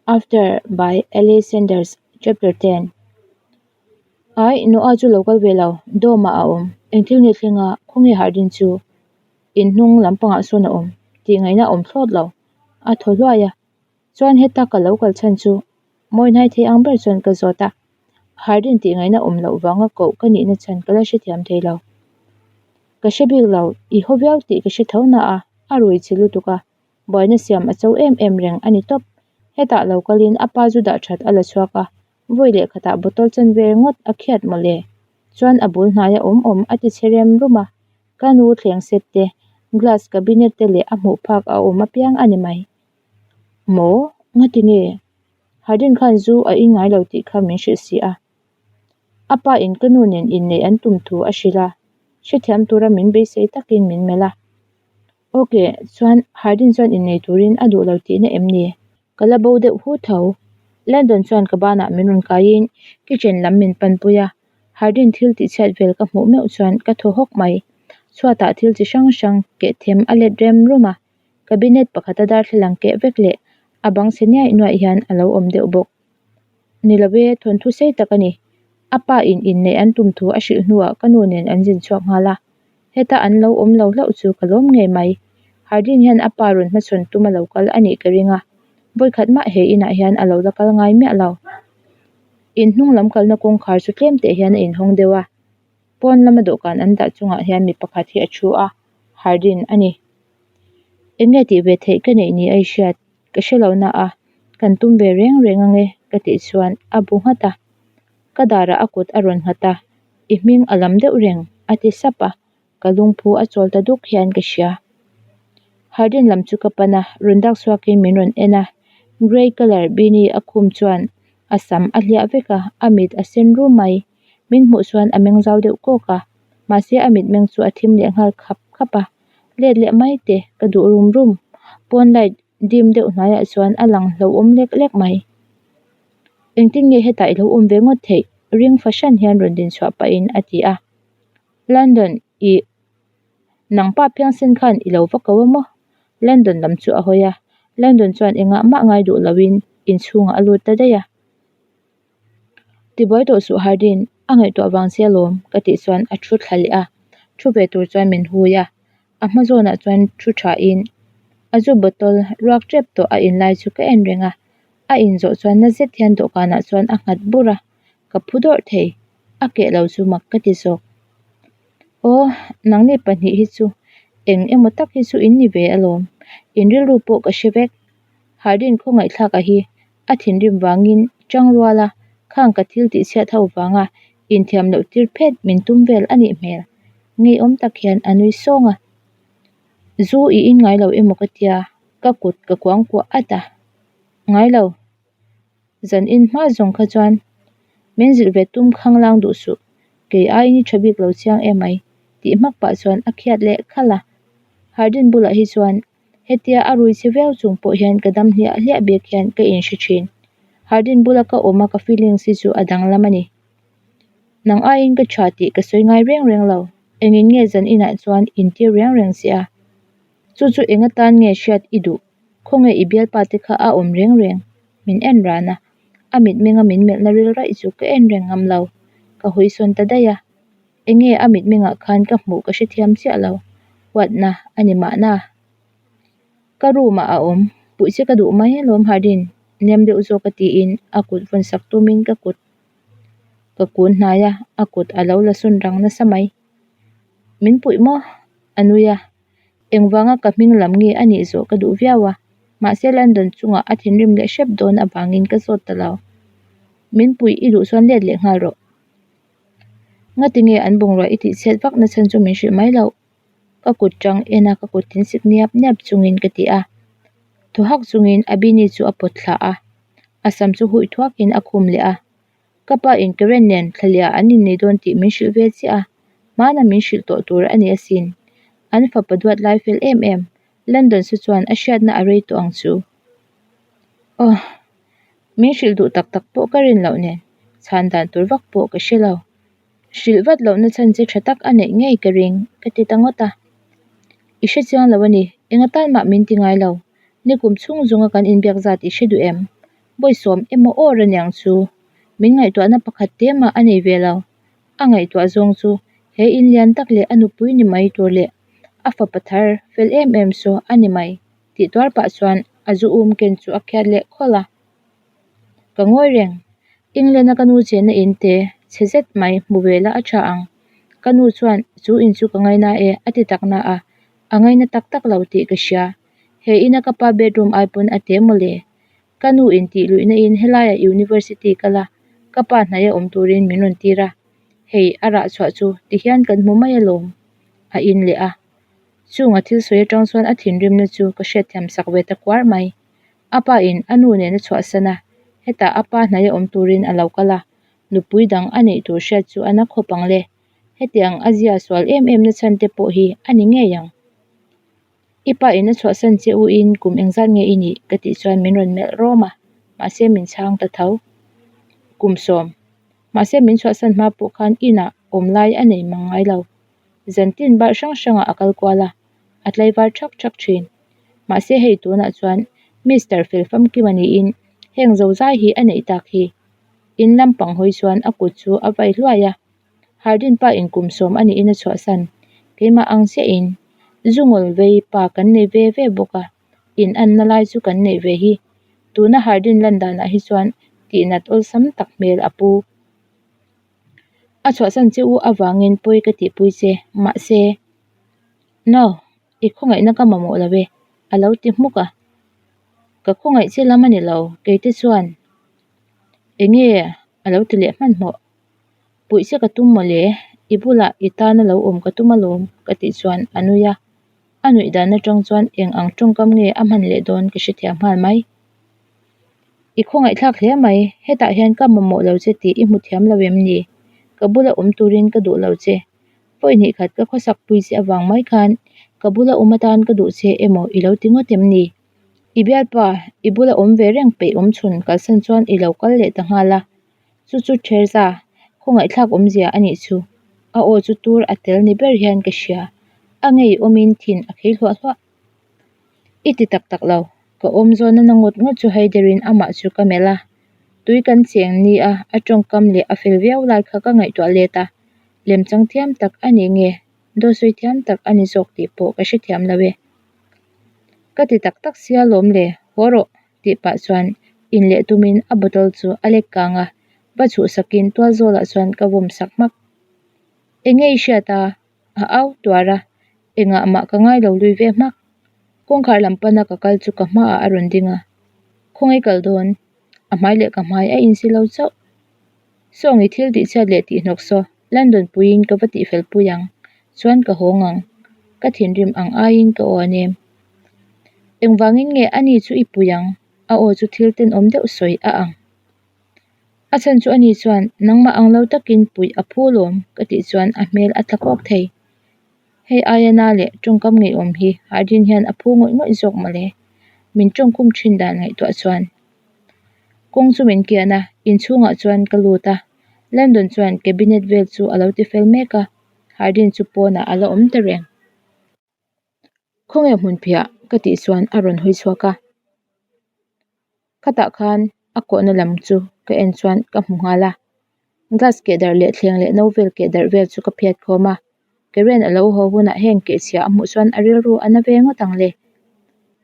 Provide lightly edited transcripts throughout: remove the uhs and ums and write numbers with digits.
After by Ellie Sanders Chapter 10 Ai, Noah chu lo kal ve lo, Dome ah a awm. Eng thil nge thleng a, khawnge Hardin chu? In hnung lampangah sawn a awm tih ngaihna a awm thlawt lo. A thaw hluai a, chuan heta ka lo kal chhan chu mawi hnai thei ang ber chuan ka zawt a. Hardin tih ngaihna awm loh vanga koh ka nihna chhan ka la hrethiam thei lo. Ka hre bik lo, i haw viau tih ka hre tho na a, a rui chhe lutuk a. Buaina siam a cho em em reng a ni tawp. Hetah lo kalin a pa zu dah that a la chhuak a, vawi leh khatah bottle chan ve ngawt a khiat mawle. Chuan a bul hnaia awm awm a ti chhe rem rum a, ka nu thleng set te, glass cabinet te leh a hmuh phak a awm apiang a ni mai. Maw? Ngati nge? Hardin khan zu a in ngai lo tih kha min hrilh si a. A pa in ka nu nen inneih an tum thu a hrilh a, hrethiam tura min beisei takin min melh a. Ok, chuan Hardin chuan innei turin a duh lo tihna em ni? Ka la bo deuh hu tho. Landon chuan ka banah min rawn kaiin kitchen lam min panpui a, Hardin thil tihchhiat vel ka hmuh meuh chuan ka thaw hawk mai. Chhuatah thil chi hrang hrang keh them a let rem rum a, cabinet pakhata darthlalang keh vek leh a bang chhe niaih nuaih hian a lo awm deuh bawk. Ni lo e, thawnthu sei tak a ni. A pa in inneih an tum thu a hrilh hnuah ka nu nen an zin chhuak nghal a. Heta an lo awm lo hlauh chu ka lawm ngei mai. Hardin hian a pa rawn hmachhawn tum a lo kal a nih ka ring a, vawikhat mah he inah hian a lo la kal ngai miah lo. In hnung lam kalna kawngkhar chu tlem teh hian a inhawng deuh a, pawn lama dawhkan an dah chungah hian mi pakhat hi a thu a, Hardin a ni. Eng nge tih ve theih ka neih ni a i hriat? Ka hre lo na a, kan tum ve reng reng ange ka tih chuan a bu nghat a. Ka darah a kut a rawn nghat a, i hming a lam deuh reng a ti sap a, ka lungphu a chawl ta duk hian ka hria. Hardin lam chu ka pan a, rawn dak chhuakin min rawn en a, grey colour beanie a khum chuan a sam a hliah vek a, a mit a sen rum mai. Min hmuh chuan a meng zau deuh kawk a, mahse a mitmeng chu a thim leh nghal khap khap a. Let leh mai teh ka duh rum rum. Pawn light dim deuh hnuaiah chuan a lang hlauhawm lek lek mai. Engtin nge hetah i lo awm ve ngawt theih? Ring fahran hian rawn din chhuah pahin a ti a. London i nang pa phiangsen khan i lo va ko a maw? London lam chu a hawi a. London chuan engah mah ngai duh loin inchhungah a lut ta daih a. Tibuai tawh suh Hardin, a ngaihtuah vang che alawm ka tih chuan a thu thla leh a, thu ve tur chuan min hui a, a hma zawnah chuan thu thain a zu bottle ruak tep tawh a in lai chu ka en reng a, a in zawh chuan na zet hian dawhkanah chuan a nghat bur a, ka phu dawrh thei, a keh lo chu mak ka ti zawk. Aw, nangni pahnih hi chu eng emaw tak hi chu in ni ve alawm, in rilru pawh ka hre vek, Hardin khawngaihthlak a hi a thinrim vangin chang rual a, khang ka thil tih chhiat ho vanga inthiam loh tir phet min tum vel a nih hmel. Ngeiawm tak hian a nui sawng a. Zu i in ngai lo emaw ka tia, ka kut ka kuang kuah at a. Ngai lo. Zan in hma zawng kha chuan min zilh ve tum khanglang duh suh, kei aiin i tha bik lo chiang emai tih hmak pah chuan a khiat leh khalh a. Hardin bulah hi chuan Hetia a rui che viau chung pawh hian ka dam hliah hliah bik hian ka inhre thin. Hardin bula ka awm a ka feelings hi chu a danglam a ni. Nang aiin ka tha tih ka sawi ngai reng reng lo. Engin nge zan inah chuan intir reng reng che a? Chu chu eng atan nge hriat i duh? Khawnge i bialpa te kha a awm reng reng? Min en ran a, a mitmenga min melhna ril raih chu ka en reng ngam lo. Ka hawisawn ta daih a. Enge a mitmengah khan ka hmuh ka hrethiam chiah lo, huatna a ni mahna. Ka room ah a awm, puih che ka duh mai alawm Hardin, nem deuh zawk a tiin a kut vawn sak tumin ka kut ka kun hnai a, a kut a lo la sawn rang nasa mai. Min puih maw? A nui a, engvanga ka hming lam nge a nih zawh ka duh viau a, mahse London chungah a thinrim leh hrep dawn avangin ka zawt ta lo. Min puih i duh chuan let leh nghal rawh. Ngati nge an bungrua i tih chhiat vak na chhan chu min hrilh mai loh? Ka kut tang en a ka kut tin sik niap niap chungin ka ti a. Thaw hak chungin Abini chu a pawt thla a, a sam chu huih thuakin a khum leh a. Ka pa in Karen nen thlalia an innei dawn tih min hrilh ve chiah a, hmana min hrilh tawh tur a ni asin. An fapa duat lai fel em em, London chu chuan a hriatna a rei tawh ang chu. Aw. Min hrilh duh tak tak pawh ka rin loh nen chhan dan tur vak pawh ka hre lo. Hrilh vat lohna chhan che tha tak a neih ngei ka ring ka ti ta ngawt a. I hre chiang lo a ni, enga tan mah min ti ngai lo. Nikum chhung zunga kan inbiak zat i hre duh em? Bawisawm emaw awr aniang chu. Min ngaihtuahna pakhat te mah a nei ve lo. A ngaihtuah zawng chu he in lian tak leh a nupui ni mai tur leh a fapa thar fel em em saw a ni mai tih tuar pah chuan a zu um ken chu a khiat leh khawlh a. Ka ngawi reng. England a ka nu chenna in te chhe zet mai hmu ve la a tha ang. Ka nu chuan chu in chu ka ngaina e a ti tak na a, a ngaina tak tak lo tih ka hria. He ina ka pa bedroom ai pawn a te mawle. Ka nu in tih luihna in helaiah university kal a, ka pa hnaih a awm turin min rawn tir a. Hei a rah chhuah chu tihian kan hmu mai alawm a in leh a. Chung a thil sawi atang chuan a thinrimna chu ka hriatthiam sak ve ta kuar mai. A pa in a nu nen a chhuahsan a, hetah a pa hnaih a awm turin a lo kal a, nupui dang a neih tur hriat chu a na khawp ang le. Hetiang a zia sual em em na chhan te pawh hi a ni ngei ang. I pa in a chhuahsan che u in kum engzat nge i nih? ka tih chuan min rawn melh rawm a, mahse min chhang ta tho. Kum sawm. Mahse min chhuahsan hma pawh khan inah awm lai a nei mang ngai lo. Zan tin balh hrang hrangah a kal kual a, a tlaivar thak thak thin. Mahse hei tunah chuan Mister Felfamkima niin heng zozai hi a neih tak hi. In lampang hawi chuan a kut chu a vai hluai a. Hardin pa in kum sawm a niin a chhuahsan. Keimah ang chiah in Zungawl vei pa kan nei ve ve bawk a, in anna lai chu kan neih ve hi. Tuna Hardin lan danah hi chuan tihnat awlsam tak hmel a pu. A chhuahsan che u avangin pawi ka tihpui che, mahse, No, i khawngaihna ka mamawh lo e, a lo ti hmuk a. Ka khawngaih che lam a ni lo, keite chuan enge a lo ti leh hmanhmawh. Puih che ka tum mawle, i bulah i tana lo awm ka tum alawm ka tih chuan a nui a, a nuih dan atang chuan eng ang tawngkam nge a hman leh dawn ka hrethiam nghal mai. I khawngaihthlak hle mai, hetah hian ka mamawh lo che tih i hmu thiam lo em ni? Ka bula awm turin ka duh lo che. Vawi hnih khat ka khawsak pui che avang mai khan ka bula awm atan ka duh che emaw i lo ti ngawt em ni? I bialpa, i bula awm ve reng peih awm chhun kalsan chuan i lo kal leh ta nghal a. Chu chu Theresa, khawngaihthlak awmzia a nih chu. A aw chu tur a tel ni ber hian ka hria. A ngei awmin thin a khei hluah hluah. I ti tak tak lo, ka awm zawna na ngawt ngawt chu Haiderin amah chu ka melh a. Tui kan cheng ni a, a tawngkam leh a fel viau lai kha ka ngaihtuah let a. Lemchang thiam tak a ni nge, dawhsawi thiam tak a ni zawk tih pawh ka hrethiam lo e. Ka ti tak tak sia lawm le, haw rawh. Tih pah chuan in leh tumin a bottle chu a lek kang a, va chhuhsakin tual zawlah chuan ka vawm sak hmak. Enge i hriat a? A au tuar a, engah mah ka ngai lo lui ve hmak. Kawngkhar lam pana ka kal chu ka hmaah a rawn ding a, Khawngaih kal dawn? A hmai leh ka hmai a insi lo chauh. Sawng i thil tihchhiat leh tihhnawk saw London puiin ka va tihfel pui ang, chuan ka haw ngang. Ka thinrim ang aiin ka aw a nem. Engvangin nge ani chu i pui ang? A aw chu thil tenawm deuh sawi a ang. A chhan chu ani chuan nangmah ang lo takin puih a phu lawm ka tih chuan a hmel a tla kawk thei. Hei aia na leh tawngkam ngeiawm hi Hardin hian a phu ngawih ngawih zawk mawle. Min tawngkhum thin dan ngaihtuah chuan. Kawng chu min kian a, inchhungah chuan ka lut a. London chuan cabinet vel chu a lo ti fel mek a, Hardin chu pawnah a la awm ta reng. Khawnge hmunphiah ka tih chuan a rawn hawi chhuak a. Khatah khan a kawhna lam chu ka en chuan ka hmu nghal a. Glass keh darh leh thleng leh no vel keh darh vel chu ka phiat khawm a. Karen a lo haw hunah heng kehchhia a hmuh chuan a rilru a na ve ngawt ang le.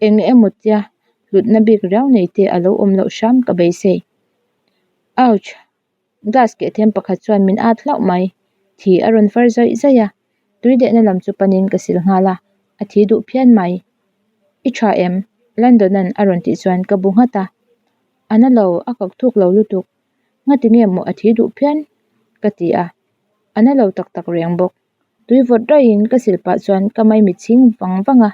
Eng emaw tia hlutna bik riau nei te a lo awm loh hram ka beisei. Ouch! Glass keh them pakhat chuan min at hlauh mai. Thi a rawn far zawih zawih a, tui dehna lam chu panin ka sil nghal a, a thi duh phian mai. I tha em? London-a'n a rawn tih chuan ka bu nghat a. A na lo, a kak thuk lo lutuk. Ngati nge maw a thi duh phian? ka ti a, a na lo tak tak reng bawk. Tui vawt raiin ka sil pah chuan ka maimit chhing vang vang a,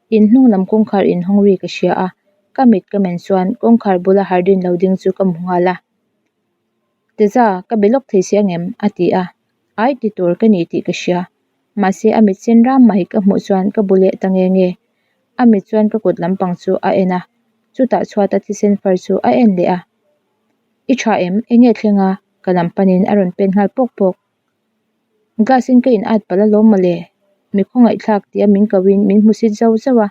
in hnung lam kawngkhar inhawng ri ka hria a, ka mit ka men chuan kawngkhar bula Hardin lo ding chu ka hmu nghal a. Teza, ka be lawk thei si angem? a ti a, ai ti tur ka ni tih ka hria. Mahse a mit sen ram mai ka hmuh chuan ka bu leh ta nge nge. A mit chuan ka kut lampang chu a en a, chutah chhuata thisen far chu a en leh a. I tha em? Enge thleng a? Ka lam panin a rawn pen nghal pawk pawk. Glass in ka in at palh alawm mawle, mi khawngaihthlak tia min ko in min hmusit zauh zauh a,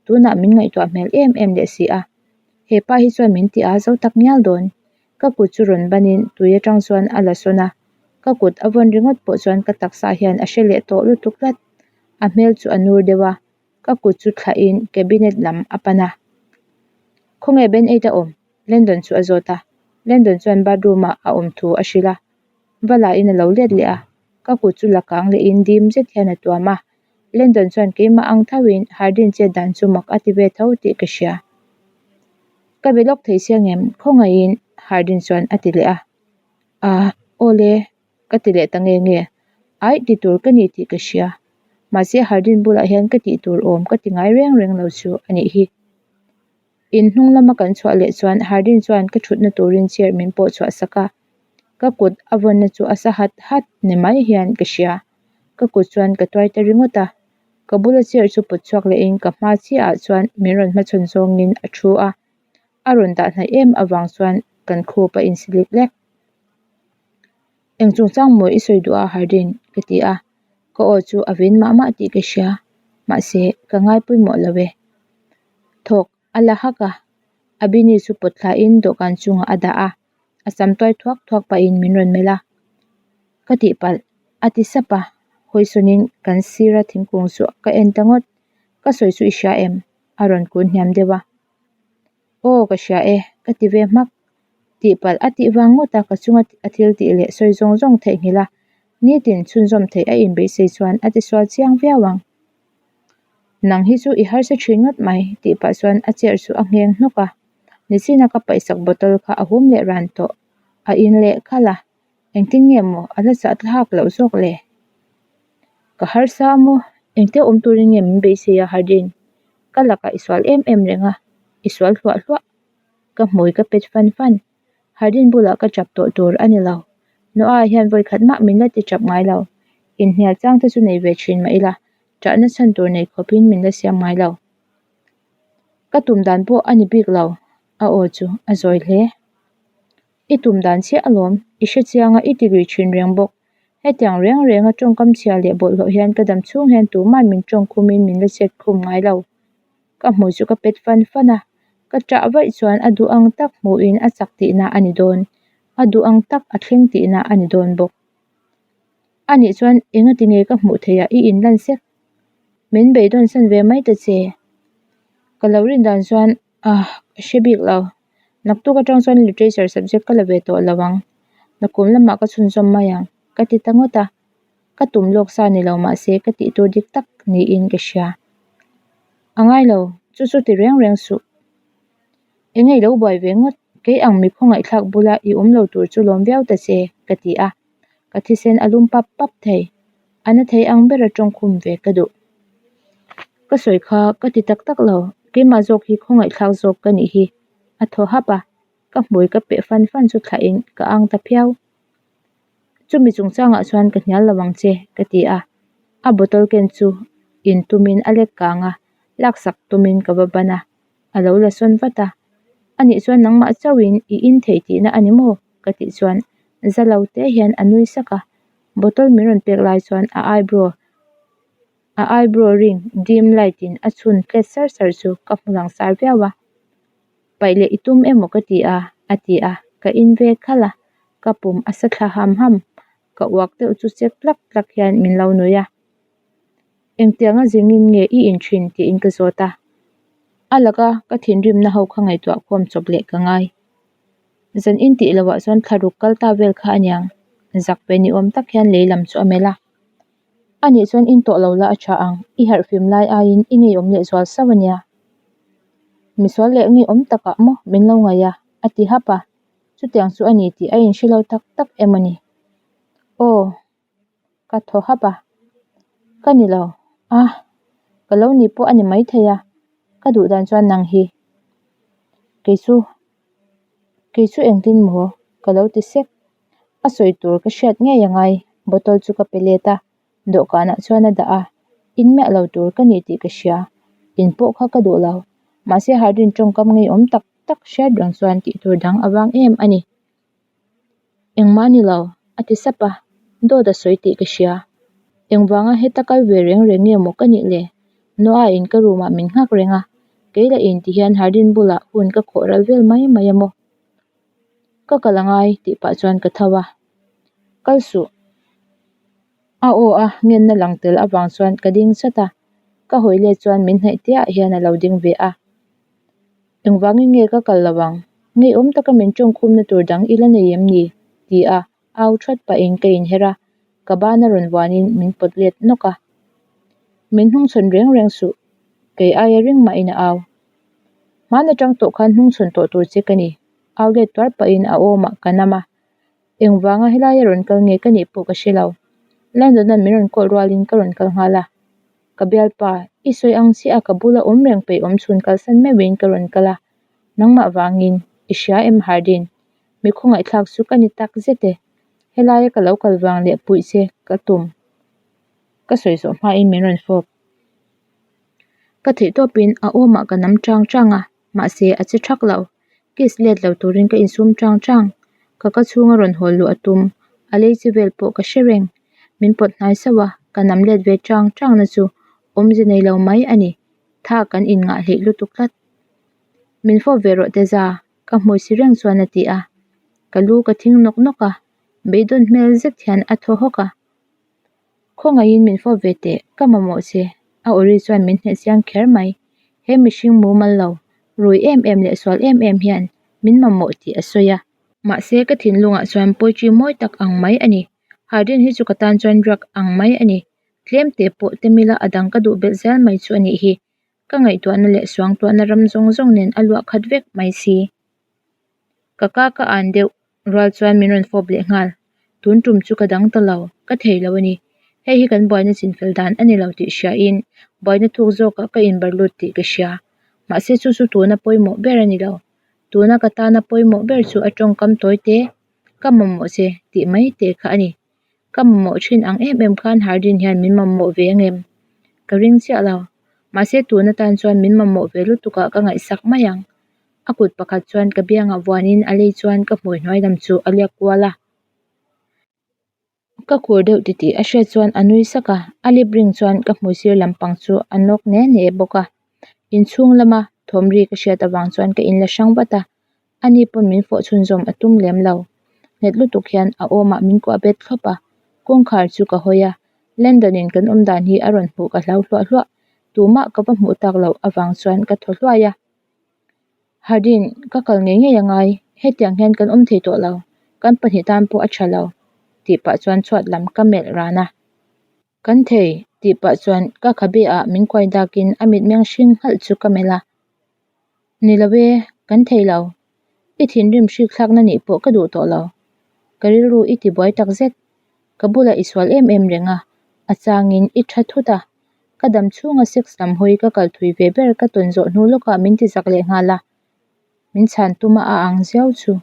tunah min ngaihtuah hmel em em leh si a. He pa hi chuan min ti a zo tak ngial dawn. Ka kut chu rawn banin tui atang chuan a la sawn a, ka kut a vawn ringawt pawh chuan ka taksa hian a hre leh tawh lutuk tlat. A hmel chu a nur deuh a, ka kut chu thlahin cabinet lam a pan a. Khawnge Ben Aid a awm? Landon chu a zawt a, Landon chuan bathroom ah a awm thu a hrilh a, va la in a lo let leh a, ka kut chu la kang leh in dim zet hian a tuam a, Landon chuan keimah ang tho in Hardin chet dan chu mak a ti ve tho tih ka hria. Ka be lawk thei sia ngem khawngaihin Hardin chuan a ti leh a, ah awle ka ti leh ta nge nge, aih ti tur ka ni tih ka hria, mahse Hardin bulah hian ka tih tur awm ka ti ngai reng reng lo chu a nih hi. In hnung lama kan chhuah leh chuan Hardin chuan ka thutna turin chair min pawh chhuah sak a, ka kut a vawnna chu a sa hat hat ni mai hian ka hria. Ka kut chuan ka tuai ta ringawt a, ka bula chair chu pawt chhuak lehin ka hma chiahah chuan min rawn hmachhawn zawngin a thu a, a rawn dah hnaih em avang chuan kan khup a insilik lek. Eng chungchang maw i sawi duh a Hardin? ka ti a, ka aw chu a vin mah mah tih ka hria, mahse ka ngai pawimawh lo e. Thawk a la hak a, a bini chu pawt thlain dawhkan chungah a dah a, a sam tuai thuak thuak pahin min rawn melh a, Ka tihpalh a ti sap a, hawisawnin kan sira thingkung chu ka en ta ngawt, Ka sawi chu i hria em? a rawn kun hniam deuh a. Aw ka hria e, ka ti ve hmak. Tihpalh a tih vang ngawt a ka chunga a thil tih leh sawi zawng zawng theihnghilh a, nitin chhunzawm theih a inbeisei chuan a tisual chiang viau ang. Nang hi chu i harsa thin ngawt mai tih pah chuan a chair chu a ngheng hnawk a, nichina ka paihsak bottle kha a hum leh ran tawh, a in leh khalh a, engtin nge maw a la chah thlak loh zawk le? Ka harsa a maw? Engtia awm turin nge min beisei a Hardin? Ka lakah i sual em em reng a, i sual hluah hluah. Ka hmui ka pet fan fan. Hardin bulah ka chap tawh tur a ni lo. Noah hian vawi khat mah min la ti chap ngai lo. Inhnial chang te chu nei ve thin mah ila, ṭahna chhan tur nei khawpin min la siam ngai lo. Ka tum dan pawh a ni bik lo, a aw chu a zawi hle. I tum dan chiah alawm, i hre chiang a, i ti lui thin reng bawk. Hetiang reng renga tawngkam chhia leh bawlhhlawh hian ka dam chhung hian tuman min tawng khumin min la chet khum ngai lo. Ka hmui chu ka pet fan fan a, ka ṭah vaih chuan a duh ang tak hmuhin a chak tihna a ni dawn, a duh ang tak a thleng tihna a ni dawn bawk. A nih chuan engati nge ka hmuh theih a i inlan sek? Min beidawn san ve mai ta che. Ka lo rin dan chuan ah ka hre bik lo. Naktuk atang chuan literature subject ka la ve tawh lo ang. Nakum lamah ka chhunzawm mai ang ka ti ta ngawt a. Ka tum lawk sa ni lo mahse ka tih tur dik tak niin ka hria. A ngai lo, chu chu ti reng reng suh. Eng nge i lo buai ve ngawt? Kei ang mi khawngaihthlak bula i awm lo tur chu lawm viau ta che, ka ti a. Ka thisen a lum pap pap thei. A na thei ang bera tawngkhum ve ka duh. Ka sawi kha ka ti tak tak lo, keimah zawk hi khawngaihthlak zawk ka nih hi, a thaw hap a. Ka hmui ka peh fan fan chu thlahin ka ang ta phiau. Chumi chungchangah chuan ka hnial lo ang che, ka ti a. A bottle ken chu in tumin a lek kang a, laksak tumin ka va ban a. A lo la sawn vat a, Anih chuan nangmah chauhin i in thei tihna a ni maw? ka tih chuan za lo te hian a nui sak a, bottle min rawn pek lai chuan a eyebrow a eyebrow ring dim light in a chhun tlet sar sar chu ka hmu lang sar viau a, Paih leh i tum emaw ka ti a a ti a, ka in ve khalh a, ka pum a sa thla ham ham, ka uak deuh chu chek tlak tlak hian min lo nui a. Engtianga zingin nge i in thin tiin ka zawt a, a laka ka thinrimna ho kha ngaihtuah khawm chawp leh ka ngai. Zan in tih loh ah chuan thlaruk kal ta vel kha aniang, zak ve ni awm tak hian lei lam chu a melh a. Anih chuan in tawh lo la a tha ang, i harhfim lai aiin i ngeiawm leh zual sauh ania. Misual leh ngeiawm takah maw min lo ngaih a, a ti hap a, chutiang chu a ni tih a inhre lo tak tak em a ni. Aw. Ka thaw hap a, Ka ni lo, a, ka lo ni pawh a ni maithei a, ka duh dan chuan nang hi. Kei chu, kei chu engtin maw? Ka lo ti sek. A sawi tur ka hriat ngei a ngai, bottle chu ka pe let a, dawhkanah chuan a dah a, in miah lo tur ka ni tih ka hria, in pawh kha ka duh lo, mahse Hardin tawngkam ngeiawm tak tak hriat reng chuan tih tur dang a vang em a ni. Engmah ni lo, a ti sap a, dawt a sawi tih ka hria. Engvanga heta kal ve reng reng nge maw ka nih le? Noah in ka room ah min nghak reng a, Kei lah in tihian Hardin bulah hun ka khawh ral vel mai mai a maw? Ka kal a ngai tih pah chuan ka tho a, Kal suh. A aw a ngenna lang tel avang chuan ka ding chat a, ka hawi let chuan min hnaih te ah hian a lo ding ve a. Engvangin nge ka kal lo ang? Ngeiawm taka min tawngkhumna tur dang i la nei em ni? ti a au that pahin ka inher a, ka bana rawn vuanin min pawt let nawk a. Min hnungchhawn reng reng suh, kei aia ring mahin a au. Hmaan atang tawh khan hnungchhawn tawh tur che ka ni, au let tuar pahin a awmah ka nam a. Engvanga helaia rawn kal nge ka nih pawh ka hre lo. Landon-a'n min rawn call rualin ka rawn kal nghal a. Ka bialpa, i sawi ang chiah a ka bula awm reng peih awm chhun kalsan meuhin ka rawn kal a. Nangmah vangin, i hria em Hardin? Mi khawngaihthlak chu ka ni tak zet e. Helaia ka lo kal vang leh puih che ka tum. Ka sawi zawh hmain min rawn fawp. Ka theihtawpin a awmah ka nam chang chang a, mahse a che thak lo. Kiss let lo turin ka insum chang chang. Ka ka chhunga rawn hawl luh a tum, a lei chi vel pawh ka hre reng. Min pawt hnai sauh a, ka nam let ve chang chang na chu awmze nei lo mai a ni. Tha kan inngah hleih lutuk tlat. Min fawp ve rawh Teza, ka hmui si reng chuan a ti a. Ka lu ka thing nawk nawk a, beidawn hmel zet hian a thaw hawk a. Khawngaihin min fawp ve teh, ka mamawh che, a awri chuan min hneh chiang kher mai. He mihring mumal lo, rui em em leh sual em em hian min mamawh tih a sawi a. Mahse ka thinlungah chuan poetry mawi tak ang mai a ni. Hardin hi chu ka tan chuan drug ang mai a ni. Tlem te pawh temila a dang ka duh belh zel mai chu a nih hi. Ka ngaihtuahna leh suangtuahna ram zawng zawng nen a luah khat vek mai si. Ka ka ka an deuh rual chuan min rawn fawp leh nghal. Tun tum chu ka dang ta lo, ka thei lo a ni. Hei hi kan buaina chinfel dan a ni lo tih hriain buaina thuk zawkah ka inbar lut tih ka hria. Mahse chu chu tuna pawimawh ber a ni lo. Tuna ka tana pawimawh ber chu a tawngkam tawi te, ka mamawh che tih mai te kha a ni. Ka mamawh thin ang em em khan Hardin hian min mamawh ve angem? Ka ring chiah lo. Mahse tun atan chuan min mamawh ve lutuk ah ka ngaihsak mai ang. A kut pakhat chuan ka biangah vuanin a lei chuan ka hmui hnuai lam chu a liak kual a. Ka khur deuh titih a hriat chuan a nui sak a, a lip ring chuan ka hmui sir lampang chu a nawk ne ne bawk a. Inchhung lama thawm ri ka hriat avang chuan ka inla hrang vat a. Ani pawn min fawh chhunzawm a tum lem lo. Nghet lutuk hian a awmah min kuah bet thlawp a, kawngkhar chu ka hawi a, Landon in kan awm dan hi a rawn hmuh ka hlau hluah hluah, tumah ka va hmuh tak loh avang chuan ka thaw hluai a. Hardin, ka kal ngei ngei a ngai, hetiang hian kan awm thei tawh lo, kan pahnih tan pawh a tha lo, tih pah chuan chhuat lam ka melh ran a. Kan thei, tih pah chuan ka khabe ah min kuai dakin a mitmeng hring nghalh chu ka melh a. Ni lo e, kan thei lo. I thinrim hrik thlakna nih pawh ka duh tawh lo. Ka rilru i ti buai tak zet. Ka bulah i sual em em reng a, a changin i tha thut a. Ka dam chhunga sex lam hawi ka kal thui ve ber ka tawn zawh hnu lawkah min ti zak leh nghal a. Min chhan tuma a ang ziau chu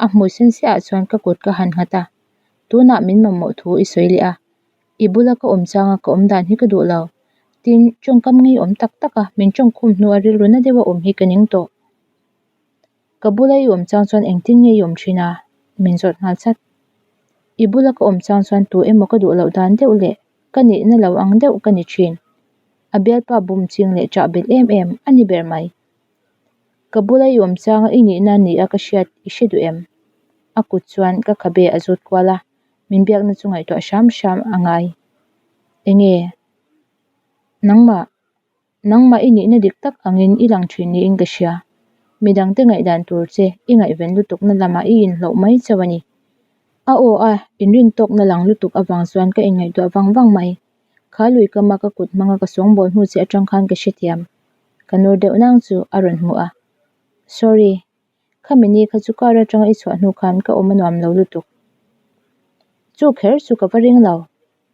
a hmui sen siahah chuan ka kut ka han nghat a. Tunah min mamawh thu i sawi leh a. I bula ka awm changa ka awm dan hi ka duh lo. Tin, tawngkam ngeiawm tak taka min tawngkhum hnua rilru na deuha awm hi ka ning tawh. Ka bula i awm chang chuan engtin nge i awm thin a? Min zawt nghal chat. I bula ka awm chang chuan tu emaw ka duh loh dan deuh leh ka nihna lo ang deuh ka ni thin. A bialpa bum ching leh chah belh em em a ni ber mai. Ka bula i awm changa i nihna ni a ka hriat i hre duh em? A kut chuan ka khabe a zut kual a, min biakna chu ngaihtuah hram hram a ngai. Enge? Nangmah, nangmah i nihna dik tak angin i lang thin niin ka hria. Midangte ngaihdan tur che i ngaihven lutukna lamah i inhlawh mai chauh a ni. A aw a inrintawkna lang lutuk avang chuan ka inngaihtuah vang vang mai. Kha lui kama ka kut hmanga ka sawngbawl hnu che atang khan ka hrethiam. Ka nur deuh nang chu a rawn hmu a. Sorry. Khami ni kha chu car atanga i chhuah hnu khan ka awm a nuam lo lutuk. Chu kher chu ka va ring lo.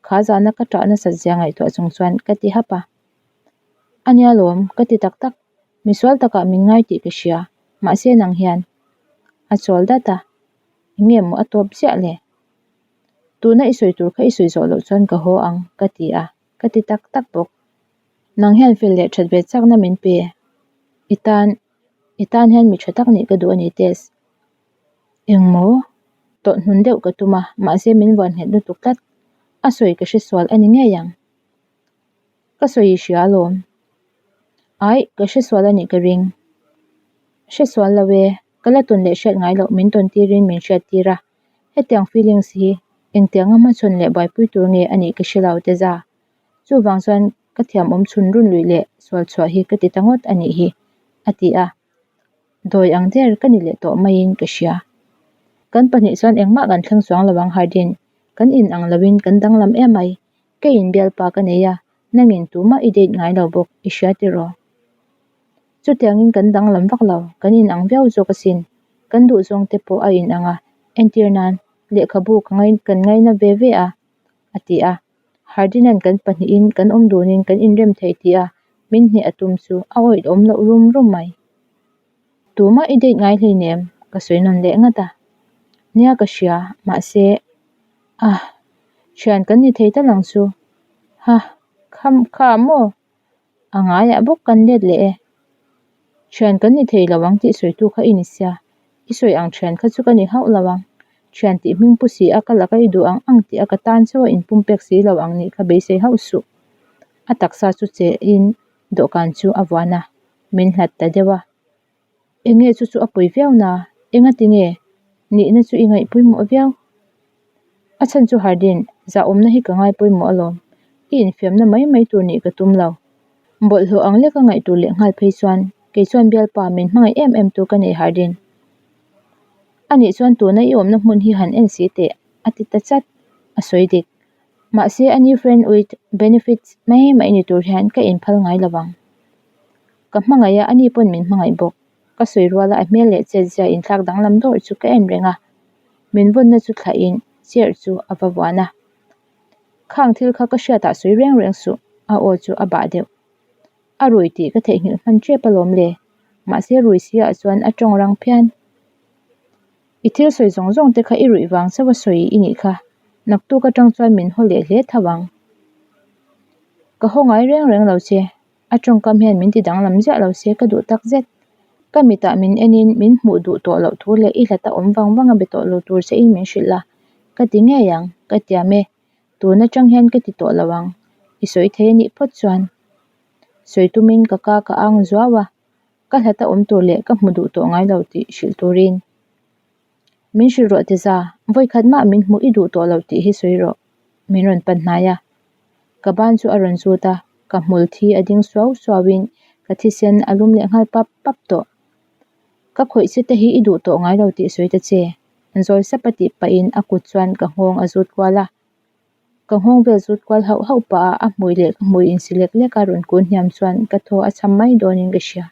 Kha zana ka ṭah nasat zia ngaihtuah chung chuan ka ti hap a. A nia lawm, ka ti tak tak. Misual takah min ngai tih ka hria. Mahse nang hian. A chawl dat a. Eng nge maw a tawp ziah le? Tuna i sawi tur kha i sawi zawh loh chuan ka haw ang, ka ti a. Ka ti tak tak bawk. Nang hian fel leh that ve chakna min pe. I tan, i tan hian mi tha tak nih ka duh a ni Tess. Engmaw? Tawlh hnun deuh ka tum a, mahse min vuan nghet lutuk tlat. A sawi ka hre sual a ni ngei ang. Ka sawi i hria alawm. Aih, ka hresual a nih ka ring. Hresual lo e, ka la tawn leh hriat ngai loh min tawn tirin min hriat tir a. Hetiang feelings hi engtianga hmachhawn leh buaipui tur nge a nih ka hre lo te za. Chuvang chuan ka thiam awm chhun run luih leh sual chhuah hi ka ti ta ngawt a nih hi, a ti a. Dawi ang der ka ni leh tawh maiin ka hria. Kan pahnih chuan engmah kan thleng chuang lo ang Hardin, kan in ang loin kan danglam em ai. Keiin bialpa ka nei a, nangin tumah i date ngai lo bawk, i hria tiraw? Chutiangin kan danglam vak lo, kan inang viau zawk asin. Kan duhzawng te pawh a inang a, entir nan lehkhabu ka ngai kan ngaina ve ve a, a ti a. Hardinan kan pahnihin kan awm dunin kan inrem thei tih a min hneh a tum chu a awih awm loh rum rum mai. Tumah i date ngai hleinem, ka sawi nawn leh ngat a. Nia ka hria, mahse, ah, thian kan ni thei tal ang chu. Ha, kha kha maw? A ngaiah bawk kan let leh e. Thian kan ni thei lo ang tih sawitu kha i ni sia. I sawi ang thian kha chu ka ni hauh lo ang. Thian tih hming pu si a ka laka i duh ang ang tih a ka tan chauh a inpumpek si lo ang nih kha beisei hauh suh. A taksa chu chehin dawhkan chu a vuan a, min hlat ta deuh a. Enge chu chu a pawi viau na? Enga tinge? Nihna chu i ngaih pawimawh viau. A chhan chu Hardin, zahawmna hi ka ngai pawimawh alawm. I infiamna mai mai tur nih ka tum lo. Bawlhhlawh ang leka ngaih tur leh nghal phei chuan kei chuan bialpa min hmangaih em em tur ka nei Hardin. Anih chuan tuna i awmna hmun hi han en si teh, a ti ta chat. A sawi dik. Mahse a ni friend with benefits mai mai ni tur hian ka inphal ngai lo vang. Ka hmangaih a, ani pawn min hmangaih bawk. Ka sawi ruala a hmel leh chetzia inthlak danglam dawrh chu ka en reng a. Min vawnna chu thlahin chair chu a va vuan a. Khang thil kha ka hriatah sawi reng reng suh, a aw chu a bah deuh. A rui tih ka theihnghilh hman tep alawm le. Mahse rui siah chuan a tawng rang phian. I thil sawi zawng zawng te kha i ruih vang chauh a sawi i nih kha, naktuk atang chuan min haw leh hle tho ang. Ka haw ngai reng reng lo che, a tawngkam hian min ti danglam ziah lo se ka duh tak zet. Ka mitah min enin min hmuh duh tawh loh thu leh i hlata awm vang vang a be tawh lo tur che in min hrilh a, ka ti ngei ang, ka tiam e, tun atang hian ka ti tawh lo ang, i sawi thei a nih phawt chuan. Sawi tumin ka ka ka ang zuau a. Ka hlata awm tur leh ka hmu duh tawh ngai lo tih hrilh turin min hrilh rawh Teza, vawikhat mah min hmuh i duh tawh lo tih hi sawi rawh, min rawn pan hnai a. Ka ban chu a rawn zut a, ka hmul thi a ding suau suauin ka thisen a lum leh nghal pap pap tawh. Ka khawih che te hi i duh tawh ngai lo tih sawi ta che, zawi sap a tih pahin a kut chuan ka nghawng a zut kual a. Ka nghawng vel zut kual hauh hauh pah a, a hmui leh ka hmui insi lek lek a rawn kun hniam chuan ka thaw a cham mai dawnin ka hria.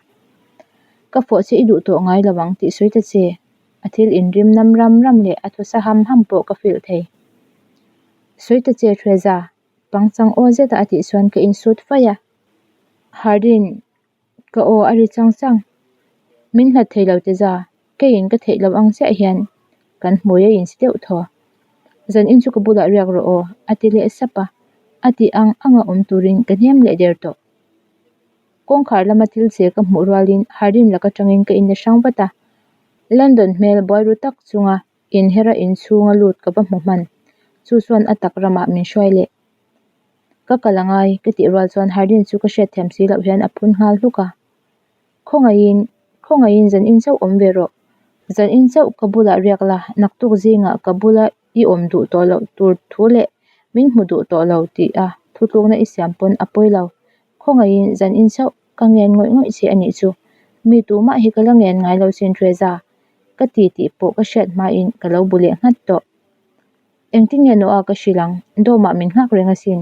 Ka fawh che i duh tawh ngai lo ang tih sawi ta che, a thil inrim nam ram ram leh a thaw sa ham ham pawh ka feel thei. Sawi ta che Theresa, pangchang aw zeta a tih chuan ka insut faih a. Hardin, Ka aw a ri chang chang. Min hlat thei lo ti za, keiin ka theih loh ang chiah hian kan hmui a insi deuh thaw. Zan in chu ka bulah riak rawh aw, a ti leh sap a, a tih ang anga awm turin ka hnem leh der tawh. Kawngkhar lama thil che ka hmuh rualin Hardin lak atangin ka inla hrang vat a, London hmel buai ru tak chunga inhera inchhunga lut ka va hmu hman, chu chuan a tak ramah min hruai leh. Ka kal a ngai, ka tih rual chuan Hardin chu ka hriatthiam si loh hian a phun nghal hluk a. Khawngaihin, khawngaihin zan in chauh awm ve rawh. Zan in chauh ka bulah riak la, naktuk zingah ka bula i awm duh tawh loh tur thu leh min hmu duh tawh lo tih a thutlukna i siam pawn a pawi lo. Khawngaihin zan in chauh ka ngen ngawih ngawih che a nih chu. Mi tumah hi ka la ngen ngai lo sin Treza, ka ti tih pawh ka hriat hmain ka lo bu leh nghat tawh. Engtin nge Noah ka hrilh ang? Dawmah min nghak reng asin.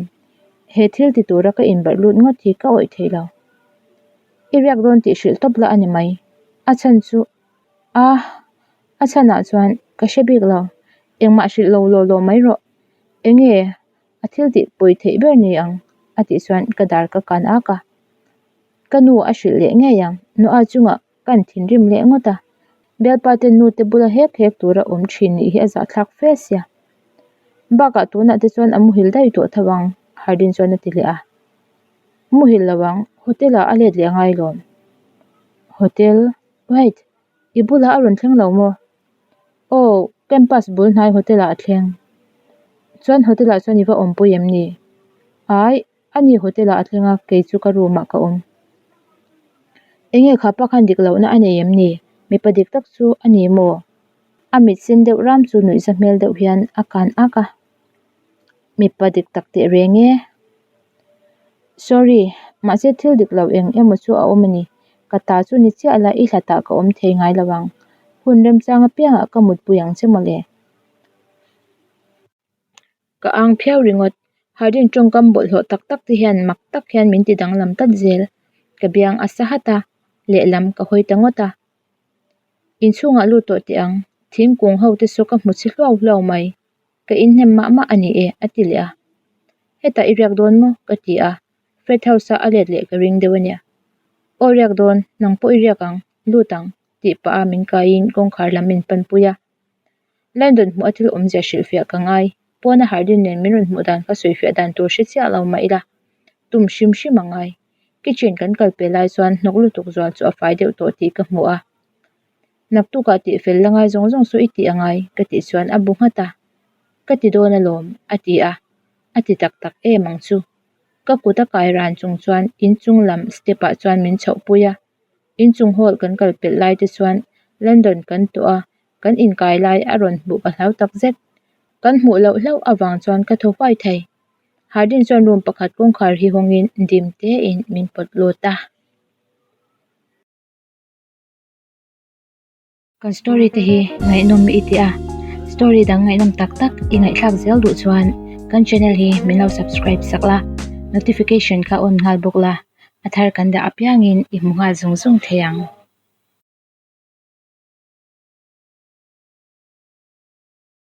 He thil ti tura ka inbarh lut ngawt hi ka awih thei lo. I riak dawn tih hrilh tawp la a ni mai. A chhan chu Ah! A chhanah chuan ka hre bik lo. Engmah hrilh lo law law mai rawh. Enge a thil tih pawi theih ber ni ang? A tih chuan ka dar ka kan ak a. Ka nu a hrilh leh ngei ang. Noah chungah Kan thinrim leh ngawt a, bialpa te nu te bula hek hek tura awm thin nih hi a zahthlak fe sia. Bakah tunah te chuan a muhil daih tawh tho ang, Hardin chuan a ti leh a. Muhil lo ang, hotel ah a let leh ngai lawm. Hotel? Wait, i bulah a rawn thleng lo maw? Aw, campus bul hnai hotel ah a thleng. Chuan hotel ah chuan i va awmpui em ni? Ai, A ni hotel ah a thleng a, kei chu ka room ah ka awm. Enge kha pa khan dik lohna a nei em ni? Mipa dik tak chu a ni maw? A mit sen deuh ram chu nuihza hmel deuh hian a kan ak a. Mipa dik tak teh reng e. Sorry, mahse thil dik lo eng emaw chu a awm a ni. Ka ta chu ni chiah la i hlatah ka awm thei ngai lo ang. Hun remchang apiangah ka mutpui ang che mawle. Ka ang phiau ringawt. Hardin tawngkam bawlhhlawh tak tak te hian mak tak hian min ti danglam tlat zel. Ka biang a sa hat a, lehlam ka hawi ta ngawt a. Inchhungah lut tawh teh ang, thingkung ho te saw ka hmu chhi hluau hluau mai. Ka inhnem mah mah a ni e, a ti leh a. Hetah i riak dawn maw? ka ti a, Fred House-a a let leh ka ring deuh a nia. Aw riak dawn, nang pawh i riak ang, lut ang, tih pah a min kaiin kawngkhar lam min panpui a. Landon hmuh a thil awmzia hrilhfiah ka ngai, pawna Hardin nen min rawn hmuh dan kha sawifiah dan tur hre chiah lo mah ila, tum hrim hrim a ngai. Kitchen kan kal pe lai chuan hnawk lutuk zual chu a fai deuh tawh tih ka hmu a. Naktukah tihfel la ngai zawng zawng saw i tih a ngai ka tih chuan a bu nghat a, Ka ti dawn alawm a ti a, a ti tak tak em ang chu. Ka kut a kai ran chung chuan inchung lam step ah chuan min chhoh pui a, inchung hall kan kal pelh lai te chuan London kan tawh a, kan inkai lai a rawn hmuh ka hlau tak zet. Kan hmuh loh hlauh avang chuan ka thaw huai thei. Hardin chuan room pakhat kawngkhar hi hawngin dim tein min pawt lut a. Kan story te hi ngaihnawm i ti a, story dang ngaihnawm tak tak i ngaihthlak zel duh chuan kan channel hi min lo subscribe sak la, notification kha on nghal bawk la, a thar kan dah apiangin i hmu nghal zung zung thei ang.